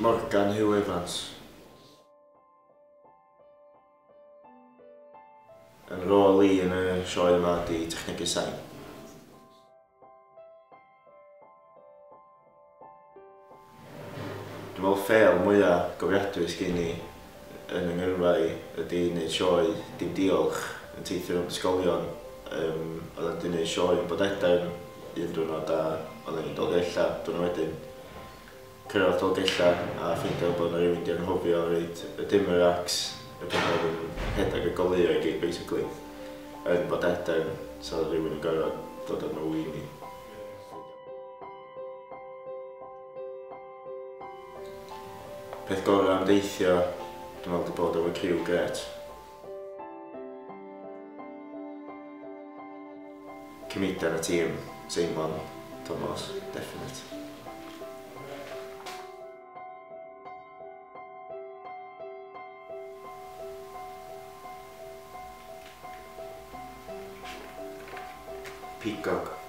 Morgan Hugh Evans. Yn rôl i yn y sioe yma ydi technegydd sain. Dwi'n meddwl ffêl mwyaf gofiadwy sgyn i yn yng ngyrfa i ydi wneud sioe Dim Diolch yn teithio rownd ysgolion. Oedden ni'n gwneud sioe yn Bodedern un diwrnod a oedden ni'n Dolgellau diwrnod wedyn. Cyrraedd Dolgellau a ffeindio bod yna rhywun 'di anghofio roid y dimmer racks, y pethau oedd yn rhedeg y goleuo i gyd basically, yn Bodedern, so oedd rhywun yn gorfod dod â nhw i ni. Peth gorau am deithio, dwi'n meddwl, 'di bod efo criw grêt. Comedian y tîm, Seimon Tomos, definite. Peacock.